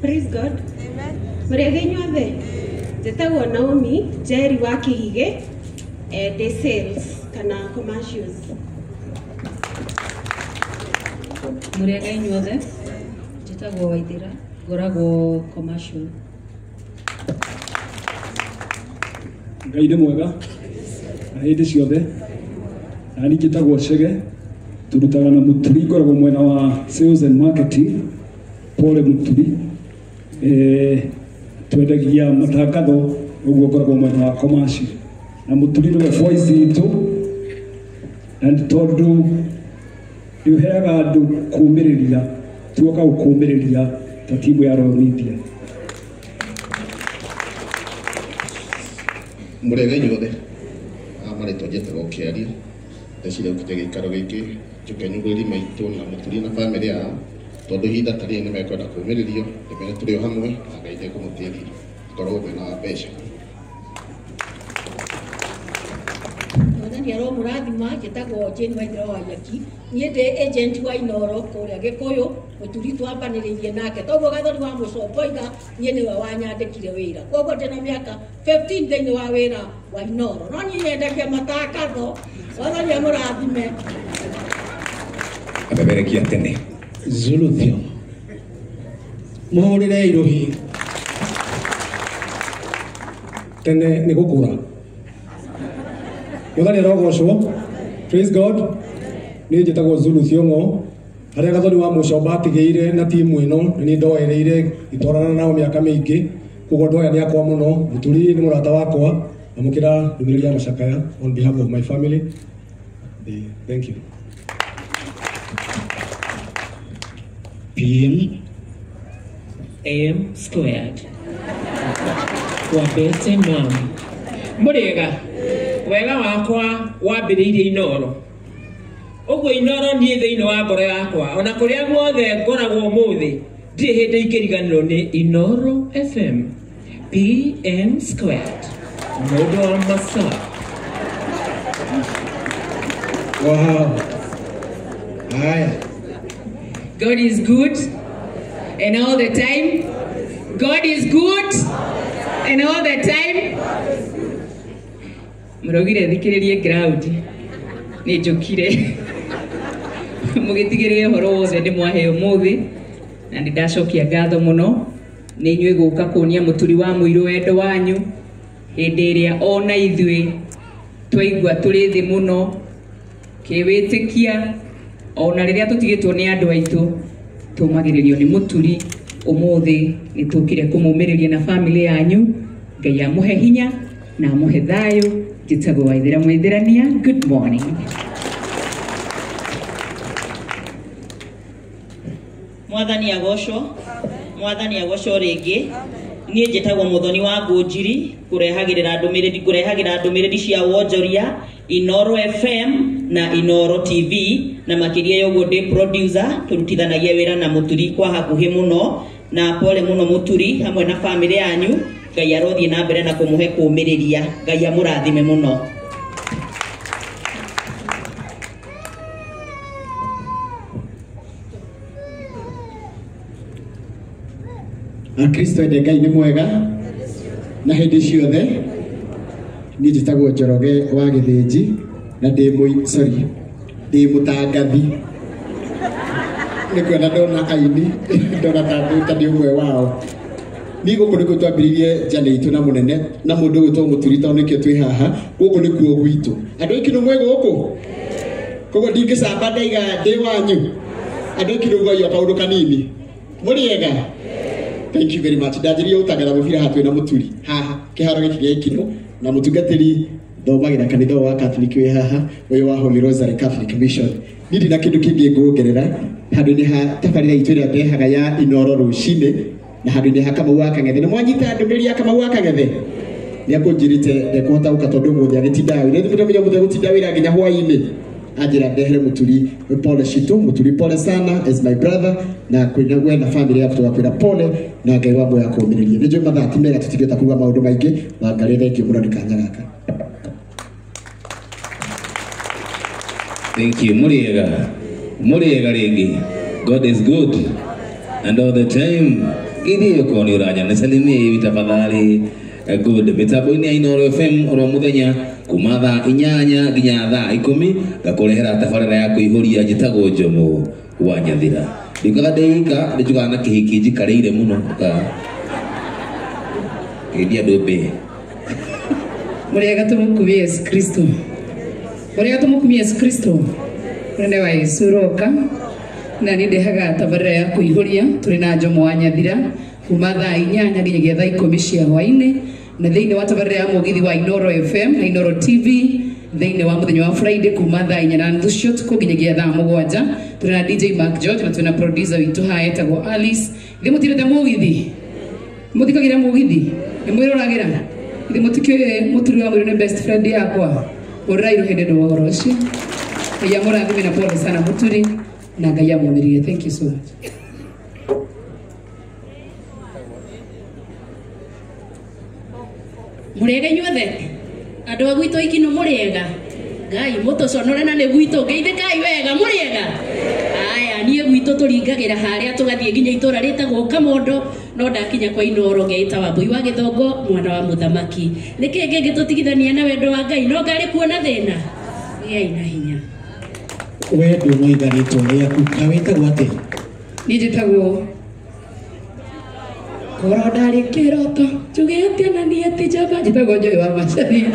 Praise God. Amen. Mũrĩega inyuothe. Njĩtagwo Naomi Njeri wa Kĩhige, ndĩ sales kana commercials. Mũrĩega inyuothe. Njĩtagwo Waithĩra, ngoragwo commercial. Ngai nĩ mwega na hĩndĩ ciothe. Na niĩ njĩtagwo Chege, turutaga na Mũturi, ngoragwo mwena wa sales and marketing. Pole Mũturi. Twendagia matangatho, ũguo ngoragwo mwena wa commercial. Na Mũturi nĩwe voice itũ, na nĩ tondũ nĩ ũheaga andũ kũũmĩrĩria, tuoka gũkũũmĩrĩria ta timu ya Royal Media. Mũrĩega inyuothe. Marĩtwa njĩtagwo Kĩaria. Ndeciria gũkinya gĩikaro gĩkĩ njũke nyugĩrĩrie maitũ na Mũturi na bamĩrĩ yao, tondũ ihinda ta rĩrĩ nĩmekwenda kũũmĩrĩrio, ndĩmere tũrĩ o hamwe na Ngai nĩekũmũteithia. Ngorwo mwena wa mbeca. Mwathani aromũrathima. Njĩtagwo Jane Waithera wa Nyaki. Niĩ ndĩ agent wa Inooro kũrĩa Gĩkũyũ. Mũturi twambanĩrĩirie nake, toguo Gathoni wa Mũcomboiga niĩ nĩwe wanyandĩkire wĩra, koguo ndĩna mĩaka 15 thĩinĩ wa wĩra wa Inooro, no niĩ nyendagia matangatho. Mwathani amũrathime. Amemerekia tene. Zulu Thiong'o. Mũhũrĩre irũhi. Tene nĩ gũkũra. Mwathani arogocwo. Praise God. Niĩ njĩtagwo Zulu Thiong'o. Harĩa Gathoni wa Mũcomba atigĩire na timu ĩno, nĩ niĩ ndoereire ngĩtwarana nao mĩaka mĩingĩ. Koguo andũ aya nĩ akwa mũno. Mũturi nĩ mũrata wakwa. Amũkĩra ndũmĩrĩri ya macakaya on behalf of my family. Thank you. PM M squared. Wabete mom. Mũrĩega. Wega wakwa wambĩrĩirie Inooro. Ũguo Inooro niĩ thĩinĩ wa ngoro yakwa, ona kũrĩa guothe ngoragwo ũmũthĩ, ndirĩ hĩndĩ ingĩriganĩrwo nĩ Inooro FM. PM squared. Mũndũ wa masaa. Wow. Haya. God is good and all the time. God is good and all the time. Mũraugire thikĩrĩrie ground. Nĩ njũkire. Mũgĩtigĩrĩre ũhoro wothe nĩ mwahe ũmũthĩ, na nĩ ndacokia ngatho mũno nĩ inyuĩ gũka kuonia Mũturi wa Mũirũ wendo wanyu hĩndĩ ĩrĩa ona ithuĩ twaigua tũrĩ thĩ mũno kĩwĩtĩkia, ona rĩrĩa tũtigĩtwo nĩ andũ aitũ tũmagĩrĩrio nĩ Mũturi. Ũmũthĩ nĩ tũkire kũmũmĩrĩria na family yanyu. Ngai amũhe hinya na amũhe thayũ. Njĩtagwo Waithĩra Mwĩthĩrania. Good morning. Mwathani agocwo. Mwathani agocwo rĩngĩ. Niĩ njĩtagwo Mũthoni wa Ngũnjiri, ngũrehagĩrĩra ndũmĩrĩri cia wonjoria Inooro FM na Inooro TV, na makĩria ya ũguo ndĩ producer, tũrutithanagia wĩra na Mũturi kwa hakuhĩ mũno, na pole mũno Mũturi hamwe na family yanyu. Ngai arothiĩ na mbere na kũmũhe kũũmĩrĩria. Ngai amũrathime mũno. Akristo ende Ngai nĩ mwega na hĩndĩ ciothe. Niĩ njĩtagwo Njoroge wa Gĩthĩnji na ndĩ mũtangathi. Nĩ kuona ndona aini, ndona ta ndĩ ũmwe wao. Niĩ gũkũ nĩkuo twambĩrĩirie njane itũ na mũnene na mũndũ ũgwĩtwo Mũturi, tondũ nĩkĩo twĩ haha. Gũkũ nĩkuo gwitũ. Andũ aingĩ nĩ mwĩ gũkũ, koguo ndingĩcamba ndaiga ndĩ wanyu. Andũ aingĩ nĩ ũguo kaũndũ kanini. Mũrĩega. Thank you very much. Ndanjĩrĩria gũtangatha mũbira haha twĩna Mũturi haha kĩharo gĩkĩ gĩa Ikino, na mũtungatĩri thomagĩra kanitha wa Catholic wĩ haha, ũyũ wa Holy Rosary Catholic Mission. Niĩ ndina kĩndũ kĩngĩ nguongerera handũ-inĩ ha tabarĩra itũ ĩrĩa ndehaga ya Inooro rũcinĩ, na handũ-inĩ ha Kamau wa Kang'ethe. Nĩ mwanyita ndũmĩrĩri ya Kamau wa Kang'ethe? Nĩ akũnjĩrĩte ndekũhota gũka tondũ ũmũthĩ agĩtinda wĩra. Nĩ tũmenya ũmũthĩ agũtinda wĩra nginya hwaĩ-inĩ. Anjĩra ndehere Mũturi pole citũ. Mũturi pole sana as my brother, na kwĩna we na family yaku tũgakwĩra pole, na Ngai wa muoyo akũũmĩrĩrie. Nĩ njũĩ mathaa ti mega, tũtingĩhota kuuga maũndũ maingĩ, na Ngai thank you mũno nĩ kanya gaka. Thank you. Mũrĩega. Mũrĩega rĩngĩ. God is good and all the time. Ngeithie okorwo nĩ ũranya nisalimie hivi tafadhali. Good. Mitambo-inĩ ya Inooro FM oro muthenya kuma thaa 8 nginya thaa 10 ngakũrehera tabarĩra ya kũihũria njĩtagwo Njomo wa Nyathira. Ndiugaga ndĩika ndĩnjugaga na kĩhiki njikarĩire mũno ngeithia andũ mbĩĩ. Mũrĩega tũmũkumie Yesu Kristo. Mũrĩega tũmũkumie Yesu Kristo. Mũnene wa Yesu ũroka na nĩ ndehaga tabarĩra ya kũihũria tũrĩ na Njomo wa Nyathira kuma thaa 8 nginyagia thaa 10 cia hwaĩ-inĩ na thĩinĩ wa tabarĩra ya mũgithi wa Inooro FM na Inooro TV thĩinĩ wa mũthenya wa Friday kuma thaa 4:30 cia ũtukũ nginyagia thaa 7 tũrĩ na DJ Mark George na twĩna producer witũ haha etagwo Alice. Ithe mũtirĩte mũgithi mũthikagĩra mũgithi nĩ mwĩroragĩra ithe mũtikĩũĩ mũturi wa mwĩrĩ nĩ best friend yakwa ũrĩrai rũhĩndĩ ndũ ũhoro ũcio. Ngai amũrathime na pole sana mũturi na Ngai amũmĩrĩrie. Thank you so much. Mũrĩega inyuothe andũ a gwitũ Ikino mũrĩega Ngai mũtũconore na nĩ gwitũ ngeithĩkai wega mũrĩega. Aya niĩ gwitũ tũringagĩra harĩa tũgathiĩ nginya itũra rĩtagwo Kamondo no ndakinya kwa Inooro ngeĩta Wambui wa Gĩthongo mwana wa mũthamaki. Nĩkĩ kĩngĩtũtigithania na wendo wa Ngai no ngarĩ kuona thĩna? Gĩai na hinya. We ndũmũiga rĩtwa rĩaku na wĩtagwo atĩa? Niĩ njĩtagwo korwo ndarĩ kĩroto njuge atĩa na niĩ ti njamba. Njĩtagwo Joy wa Macharia.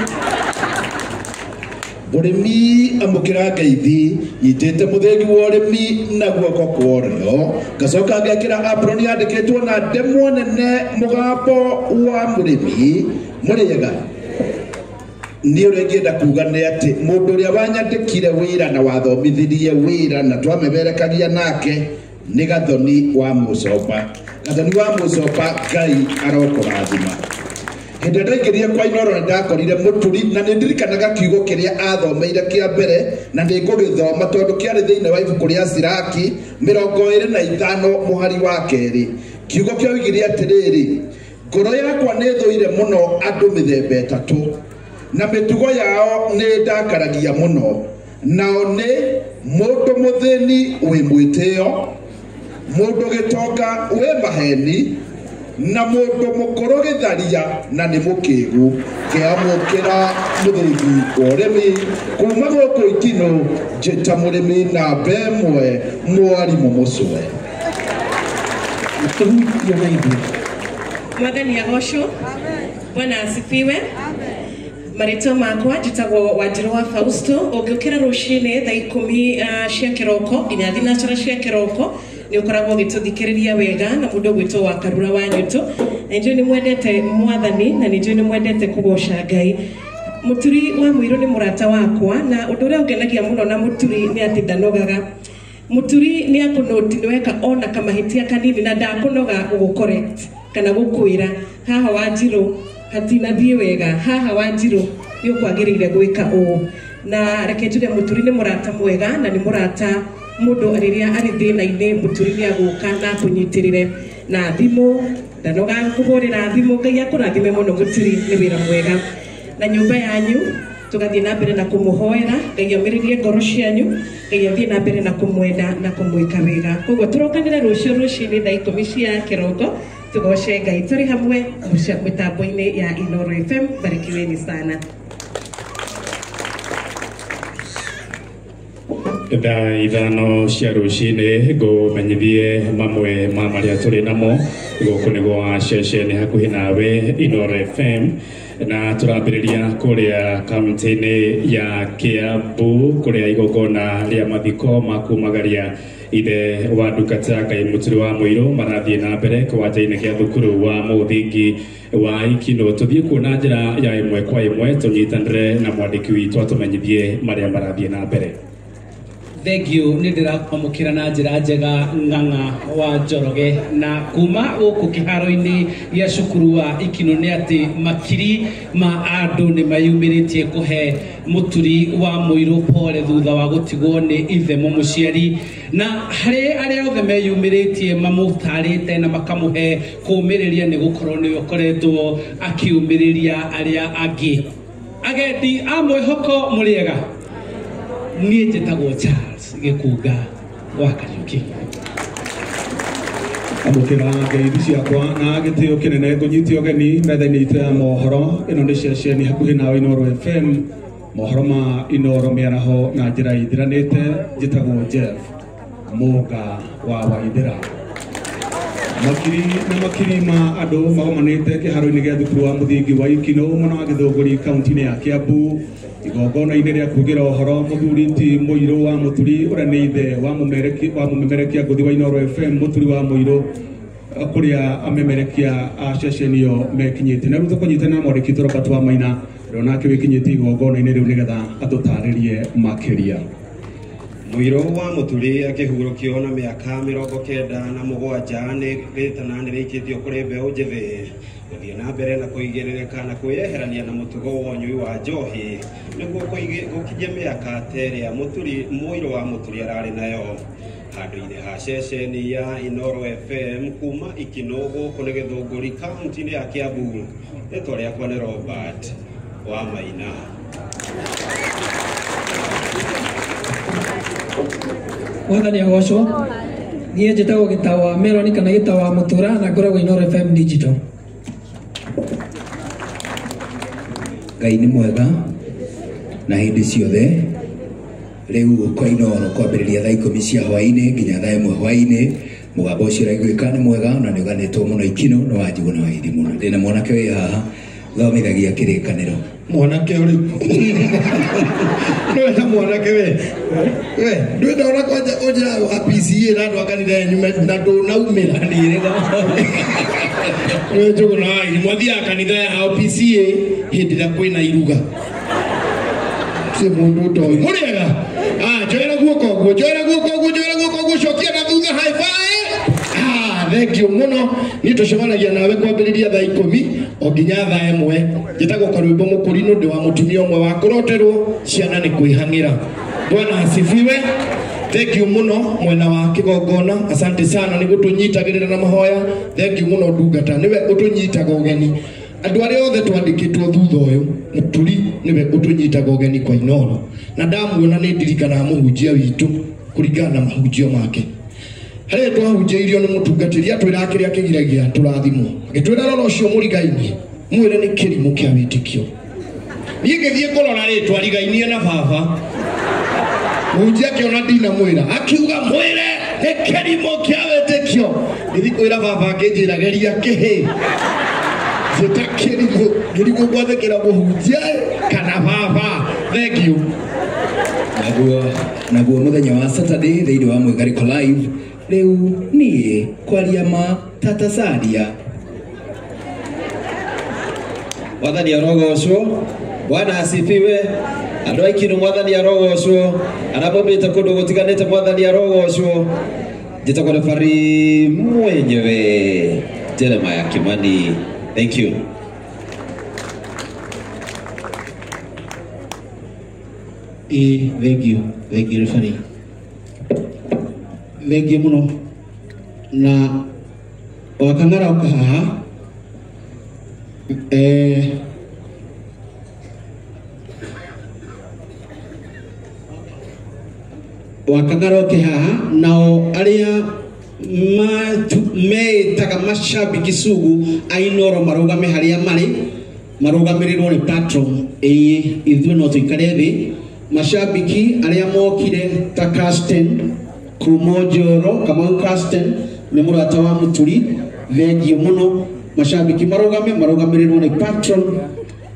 Mũrĩmi amũkĩra ngeithi nyitĩte mũthĩgi wa ũrĩmi na guoko kwa ũrĩo ngacoka ngekĩra apron yandĩkĩtwo na ndemwa nene mũgambo wa mũrĩmi. Mũrĩega niĩ ũrĩa ingĩenda kuga nĩ atĩ mũndũ ũrĩa wanyandĩkire wĩra na wathomithirie wĩra na twamemerekagia nake nĩ Gathoni wa Mũcomba. Gathoni wa Mũcomba Ngai arokũrathima. Hĩndĩ ĩrĩa ndaingĩrire kwa Inooro nĩ ndakorire mũturi na nĩ ndirikanaga kiugo kĩrĩa athomeire kĩa mbere na nĩ ngũgĩthoma tondũ kĩarĩ thĩinĩ wa ibuku rĩa Siraki 25 mũhari wa 2. Kiugo kĩoigire atĩrĩrĩ, ngoro yakwa nĩ thũire mũno andũ mĩthemba 3 na mĩtugo yao nĩ ndakaragia mũno, nao nĩ mũndũ mũthĩni wĩ mwĩtĩo, mũndũ gĩtonga wĩ maheni na mũndũ mũkũrũ gĩtharia na nĩ mũkĩgu. Kĩamũkĩra mũthĩgi wa ũrĩmi kuma gũkũ Ikino njĩta mũrĩmi namba 1 mwarimũ Mũcwe. Mwathani agocwo. Bwana asifiwe. Marĩtwa makwa njĩtagwo Wanjirũ wa Fausto. Ũngĩũkĩra rũcinĩ thaa 10 cia kĩroko nginya 4 cia kĩroko nĩ ũkoragwo ũgĩtũthikĩrĩria wega na mũndũ ũgwĩtwo wa Karura wa Nyũtũ. Na njũĩ nĩ mwendete mwathani na nĩ njũĩ nĩ mwendete kũgoca Ngai. Mũturi wa Mũirũ nĩ mũrata wakwa na ũndũ ũrĩa ũngenagia mũno na mũturi nĩ atĩ ndanogaga. Mũturi nĩ akũnoti nĩ weka ona kamahĩtia kanini na ndakũnoga gũgũ-correct kana gũkwĩra haha Wanjirũ hatinathiĩ wega, haha Wanjirũ nĩ ũkwagĩrĩire gwĩka ũũ. Na reke njuge mũturi nĩ mũrata mwega na nĩ mũrata mũndũ rĩrĩa arĩ thĩna-inĩ mũturi nĩ agũka na akũnyitĩrĩre na thimũ ndanoga kũhũrĩra thimũ. Ngai akũrathime mũno mũturi, nĩ wĩra mwega. Na nyũmba yanyu tũgathiĩ na mbere na kũmũhoera Ngai omĩrĩrie ngoro cianyu, Ngai athiĩ na mbere na kũmwenda na kũmwĩka wega. Koguo tũrokanĩre rũciũ rũcinĩ thaa 10 cia kĩroko tũgoce Ngai tũrĩ hamwe mĩtambo-inĩ ya Inooro FM. Barikiweni sana. Thaa 5 cia rũcinĩ ngũmenyithie mamwe ma marĩa tũrĩ namo gũkũ nĩ gwa ceceni hakuhĩ nawe Inooro FM na tũrambĩrĩria kũrĩa kaunti-inĩ ya Kiambu kũrĩa igongona rĩa mathiko ma kumagaria ithe wa ndungata Ngai Mũturi wa Mũirũ marathiĩ na mbere kĩwanja-inĩ gĩa thukuru wa mũthingi wa Ikino. Tũthiĩ kuona njĩra ya ĩmwe kwa ĩmwe tũnyitanĩre na mwandĩki witũ atũmenyithie marĩa marathiĩ na mbere. Thank you. Nĩ ndĩrakwamũkĩra na njĩra njega Ng'ang'a wa Njoroge na kuma gũkũ kĩharo-inĩ gĩa cukuru wa Ikino nĩ atĩ makiri ma andũ nĩ mayumĩrĩtie kũhe Mũturi wa Mũirũ pole thutha wa gũtigwo nĩ ithe mũmũciari na harĩ arĩa othe meyumĩrĩtie mamũtarĩte na makamũhe kũũmĩrĩria nĩ gũkorwo nĩwe ũkoretwo akiũmĩrĩria arĩa angĩ. Agendi a mwĩhoko mũrĩega, niĩ njĩtagwo Charles Gĩkunga wa Kariũki. Amũkĩra ngeithi ciakwa na gĩtĩo kĩnene ngũnyite ũgeni metha-inĩ itũ ya mohoro. Ĩno nĩ ceceni hakuhĩ nawe Inooro FM, mohoro ma Inooro mĩaraho na njĩra ithiranĩte. Njĩtagwo Jeff Mũnga wa Waithĩra. Makiri na makiri ma andũ magomanĩte kĩharo-inĩ gĩa thukuru wa mũthingi wa Ikino mwena wa Gĩthũngũri kaunti-inĩ ya Kiambu, igongona-inĩ rĩa kugĩra ũhoro mũthuri ti Mũirũ wa Mũturi ũrĩa nĩ ithe wa mũmemerekia ngũthi wa Inooro FM Mũturi wa Mũirũ, kũrĩa amemerekia a ceceni ĩyo mekinyĩte. Na rĩu tũkũnyitana na mwandĩki witũ Robert wa Maina ũrĩa onake wĩkinyĩtie igongona-inĩ rĩu nĩgetha atũtarĩrie makĩria. Mũirũ wa Mũturi akĩhurũkio na mĩaka 97 nĩ gĩtana nĩ rĩikĩtio kũrĩ mbeũ njĩthĩ gũthiĩ na mbere na kũigĩrĩrĩka na kwĩyeherania na mũtugo wa ũnyui wa njohi nĩguo gũkinyia mĩaka ta ĩrĩa Mũirũ wa Mũturi ararĩ nayo. Handũ-inĩ ha ceceni ya Inooro FM kuma Ikino gũkũ nĩ Gĩthũngũri kaunti-inĩ ya Kiambu, rĩtwa rĩakwa nĩ Robert wa Maina. Mwathani agocwo. Niĩ njĩtagwo Gĩtawa Meloni kana Gĩtawa Mũtura na ngoragwo Inooro FM Digital. Ngai nĩ mwega na hĩndĩ ciothe. Rĩu kwa Inooro kwambĩrĩria thaa 10 cia hwaĩ-inĩ nginya thaa 1 hwaĩ-inĩ. Mũgambo ũcio ũraiguĩka nĩ mwega na nĩ ũganĩtwo mũno Ikino nĩ wa Njugũ na Wairimu. Ndĩna mwanake wĩ haha thomithagia kĩrĩkanĩro. Mwanake ũrĩkũ? Ndwenda mwanake we. We, ndwenda ona kwanja ũnjĩra wa PCA na andũ a kanitha yanyu na ndũnaumĩra. Nĩ Njugũ na Wairimu athiaga kanitha ya PCA hĩndĩ ĩrĩa kwĩna iruga. Si mũndũ ũtoĩ. Mũrĩega? Ah, njoera guoko ũguo, njoera guoko ũguo, njoera guoko ũguo, cokia na thutha, high five. Ah, thank you mũno. Niĩ tũcemanagia nawe kwambĩrĩria thaa 10 o nginya thaa 1. Njĩtagwo Karwĩmbo Mũkũrinũ, ndĩ wa mũtumia ũmwe wa kũroterwo ciana nĩ kwĩhang'ĩra. Bwana asifiwe. Thank you mũno mwena wa kĩgongona, asante sana nĩ gũtũnyitagĩrĩra na mahoya. Thank you mũno ndungata, nĩwe ũtũnyitaga ũgeni. Andũ arĩa othe twandĩkĩtwo thutha ũyũ, Mũturi nĩwe ũtũnyitaga ũgeni kwa Inooro. Na ndamuona nĩ ndirikanaga mũhunjia witũ kũringana na mahunjio make. Harĩa twahunjĩirio nĩ mũtungatĩri atwĩraga kĩrĩa kĩgiragia tũrathimwo. Agĩtwĩra rora ũcio mũrigainie, mwĩre nĩ kĩrimũ kĩa wĩtĩkio. Niĩ ngĩthiĩ kũrora rĩtwa rigainie na baba. Mũhunjia akĩona ndinamwĩra, akiuga mwĩre nĩ kĩrimũ kĩa wĩtĩkio. Ngĩthiĩ kwĩra baba akĩnjĩra geria kĩhĩ. Njĩta kĩrimũ, ngĩrigwo gwathĩkĩra mũhunjia kana baba. Thank you. Naguo mũthenya wa Saturday thĩinĩ wa Mwĩgarĩko Live, rĩu niĩ kwaria ma Tata Sadia. Mwathani arogocwo. Bwana asifiwe. Andũ a Ikino mwathani arogocwo. Arĩa maumĩte kũndũ gũtiganĩte mwathani arogocwo. Njĩtagwo referee mwenyewe Jeremiah Kimani. Thank you. Thank you. Thank you referee. Thank you mũno. Na wakang'ara ũka haha wakang'ara ũke haha nao arĩa meĩtaga mashabiki sugu a Inooro marũgame harĩa marĩ marũgamĩrĩrwo nĩ patron. Ĩĩ ithuĩ no tũikare thĩ. Mashabiki arĩa mokire ta Carsten kuma Njoro, Kamau Carsten nĩ mũrata wa Mũturi, thengiũ mũno. Mashabiki marũgame marũgamĩrĩrwo nĩ patron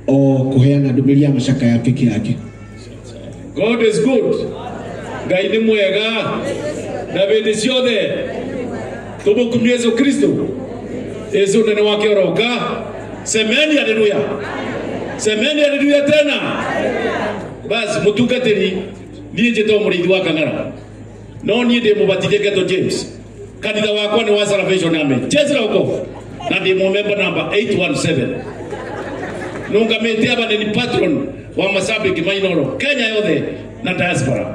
o kũheana ndũmĩrĩri ya macakaya peke yake. God is good. Ngai nĩ mwega na hĩndĩ ciothe. Tũmũkumie Yesu Kristo. Yesu nene wake oroka. Semeni haleluya. Semeni haleluya tena. Basi mũtungatĩri, niĩ njĩtagwo mũrĩithi wa Kang'ara. No niĩ ndĩ mũbatithie Geto James. Kanitha wakwa nĩ wa Salvation Army. Jesu la wokovu. Na ndĩ member number 817. Nũngamĩte aba nĩ patron wa mashabiki ma Inooro Kenya yothe na diaspora.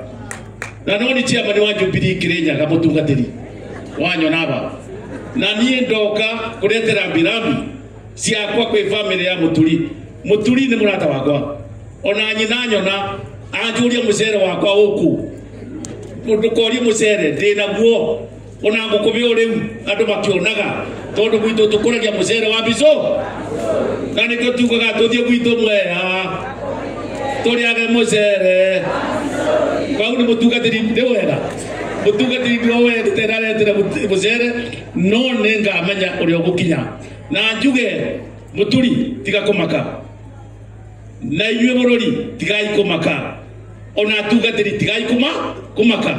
Na no nĩ chairman wa Jubilee Kirinyaga mũtungatĩri wanyona aba. Na niĩ ndoka kũretera rambirambi ciakwa kwĩ family ya Mũturi. Mũturi nĩ mũrata wakwa. Ona nyina nyona anjũrie mũcere wakwa ũkũ. Ndũkorie mũcere ndĩ naguo. Ona ngũkũmĩ rĩu andũ makĩonaga tondũ gwitũ tũkũragia mũcere wa mbico na nĩkĩo tugaga tũthiĩ gwitũ Mwea tũrĩage mũcere. Kau nĩ mũtungatĩri nĩ wega mũtungatĩri nĩwe wendete aretera mũcere no nĩ ngamenya ũrĩa ũgũkinya na njuge mũturi tiga kũmaka na inyuĩ bũrũri tigai kũmaka ona atungatĩri tigai kũmaka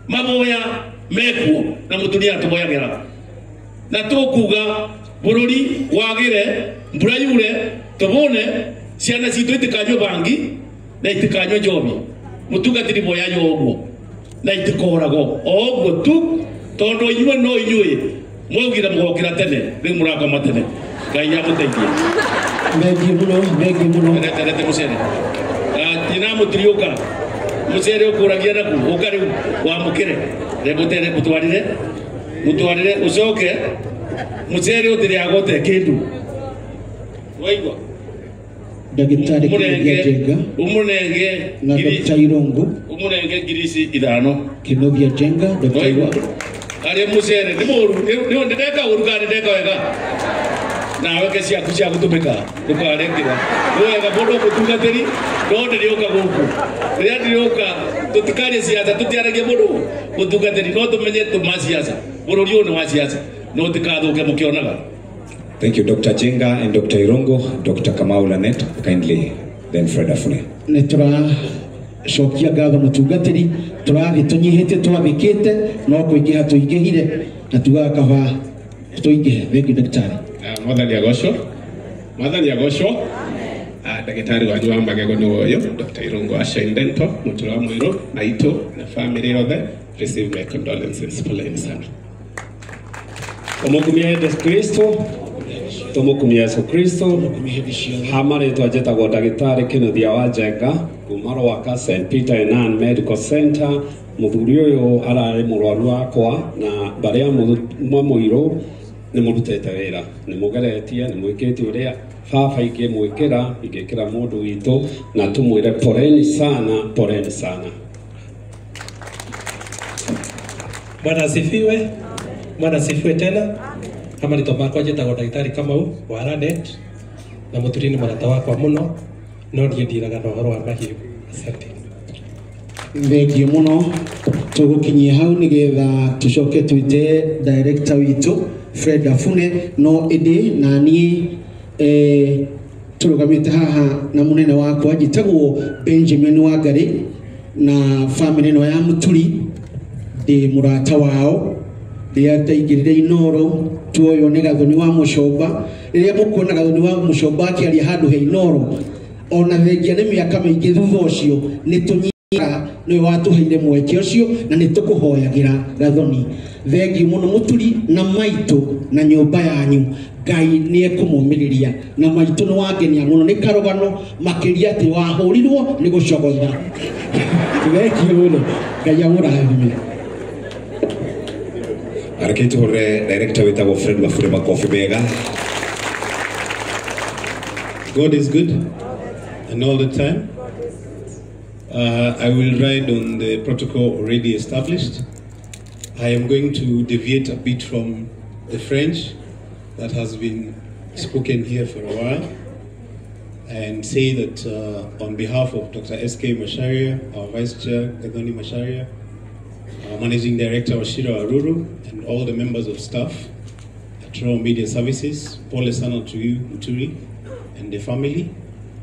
maboya mekuo na mũturi atũboyagĩra na tũkuga bũrũri wagĩre mbura yure tũbũne ciana citũ itikanyue bangi na itikanyue njobi mũtungatĩri boyayo ũguo na itikoragwo o ũguo tu tondũ inyuĩ no inyuĩ mwaugire mũgokĩra tene rĩu mũrakoma tene. Ngai amũteithie. Thengiũ mũno, thengiũ mũno. Rete mũcere nyina mũturi ũka mũcere ũkũragia naku ũka rĩu wamũkĩre remũtere mũtwarire mũtwarire ũcoke mũcere ũtĩrĩagwo te kĩndũ waigua. Ndagĩtarĩ Kĩnuthia Njenga ũmũnenge na Dr. Irungu ũmũnenge ngiri ici ithano. Kĩnuthia Njenga, Dr. Irungu arĩ mũcere nĩ mũru nĩ ndeka ũru kana ndeka wega nawe ke ciaku cia gũtũmĩka ndũkarengĩra nĩ wega mũndũ mũtungatĩri no ndĩrĩũka gũkũ rĩrĩa ndĩrĩũka tũtikarie ciaca tũtiaragie mũndũ mũtungatĩri no tũmenye tũma ciaca bũrũri ũyũ nĩ wa ciaca no tikathũke mũkĩonaga. Thank you, Dr. Jenga and Dr. Irungu. Dr. Kamau Lanet, kindly, then Fred Afune. Nĩ tũracokia ngatho mũtungatĩri tũrathiĩ tũnyihĩte twathĩkĩte no kũingĩha tũingĩhire na tugaga kaba tũingĩhe. Thank you, ndagĩtarĩ. Mwathani agocwo. Mwathani agocwo. Ndagĩtarĩ wanyu wa magego nĩ ũyũ Dr. Irungu wa Shine Dental mũtũra wa Mũirũ maitũ na family yothe. Receive my condolences. Poleni sana. Tũmũkumie Yesu Kristo. Tũmũkumie Yesu Kristo. Ha marĩtwa njĩtagwo ndagĩtarĩ Kĩnuthia wa Njenga kuma Rwaka St Peter and Ann Medical Center. Mũthuri ũyũ ararĩ mũrwaru wakwa na mbarĩ ya Mũirũ nĩ mũrutĩte wĩra nĩ mũgeretie nĩ mwĩkĩte ũrĩa baba ingĩmwĩkĩra ingĩkĩra mũndũ witũ na tũmwĩre poleni sana, poleni sana. Bwana asifiwe. Bwana asifiwe tena. Kama rĩtwa makwa njĩtagwo ndagĩtarĩ Kamau wa Lanet na mũturi nĩ mũrata wakwa mũno no niĩ ndiraga na ũhoro wa mahiũ. Asante. Thengiũ mũno. Tũgũkinyia hau nĩgetha tũcoke twĩte director witũ Fred Afune no ĩndĩ na niĩ tũrũgamĩte haha na mũnene wakwa njĩtagwo Benjamin Wangari na family ĩno ya Mũturi ndĩ mũrata wao rĩrĩa ndaingĩrire Inoro tuoywo nĩ Gathoni wa Mũcomba. Rĩrĩa mũkuona Gathoni wa Mũcomba akĩaria handũ he Inoro ona thengia nĩ mĩaka mĩingĩ thutha ũcio nĩ tũnyihaga nĩwe watũheire mweke ũcio na nĩ tũkũhoyagĩra Gathoni. Thengiũ mũno Mũturi na maitũ na nyũmba yanyu. Ngai nĩ ekũmũmĩrĩria na maitũ nĩ wangenia mũno nĩ karũgano makĩria atĩ wahũrirwo nĩ gũcogotha. Thengiũ mũno. Ngai amũrathime. Reke tũhũrĩre director wĩtagwo Fred Mafure makobi mega. God is good and all the time. I will ride on the protocol already established. I am going to deviate a bit from the French that has been spoken here for a while and say that on behalf of Dr. S.K. Macharia, our Vice Chair, Gathoni Macharia, our Managing Director, Oshiro Aruru, and all the members of staff at Royal Media Services, pole sana to you, Muturi, and the family.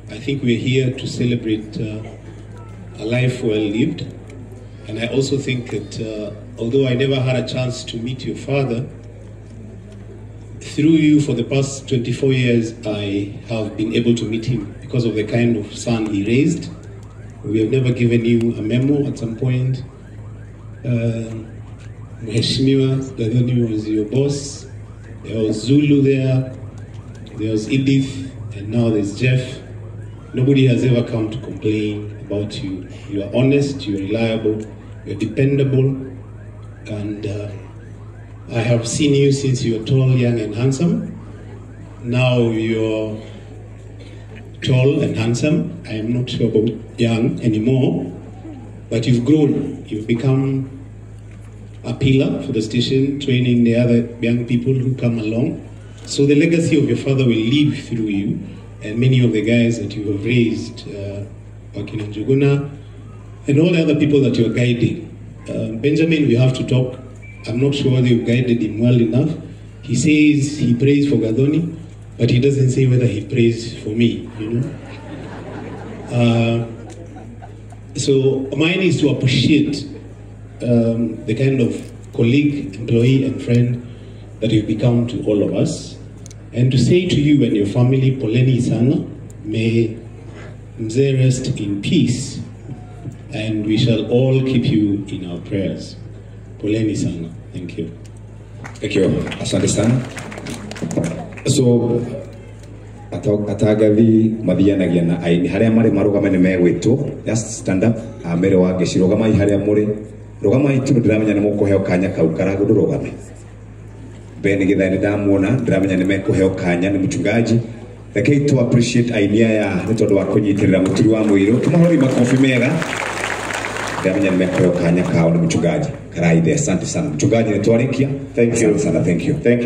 I think we're here to celebrate a life well lived. And I also think that although I never had a chance to meet your father, through you for the past 24 years, I have been able to meet him because of the kind of son he raised. We have never given you a memo at some point. Mheshimiwa Gathoni was your boss. There was Zulu there was Edith, and now there's Jeff. Nobody has ever come to complain about you. You are honest, you are reliable, you are dependable, and I have seen you since you were tall, young, and handsome. Now you're tall and handsome. I am not sure about young anymore, but you've grown. You've become a pillar for the station, training the other young people who come along. So the legacy of your father will live through you, and many of the guys that you have raised, Wakina Njuguna, and all the other people that you're guiding. Benjamin, we have to talk. I'm not sure whether you've guided him well enough. He says he prays for Gathoni, but he doesn't say whether he prays for me, you know. So mine is to appreciate the kind of colleague, employee, and friend that you've become to all of us, and to say to you and your family, Poleni sana, may Mzee rest in peace, and we shall all keep you in our prayers. Poleni sana. Thank you. Thank you. Asante sana. So atagathi mathianagia na aini haria mari marugame ni megwitwo. Just stand up. Amere wa ngeci rugamai haria muri. Rugamai tu ndiramenya ni mukuheo kanya kau karagu ndurugame. Ben githa ni ndamuona ndiramenya ni mekuheo kanya ni mchungaji. Rekei tu appreciate aini aya ni tondu wa kunyitirira Muturi wa Muiru. Tumahori makofi mega. Ndiramenya ni mekuheo kanya kao ni mchungaji. Karaithe, asante sana. Mchungaji ni twarikia. Thank you. Sana, thank you. Thank you.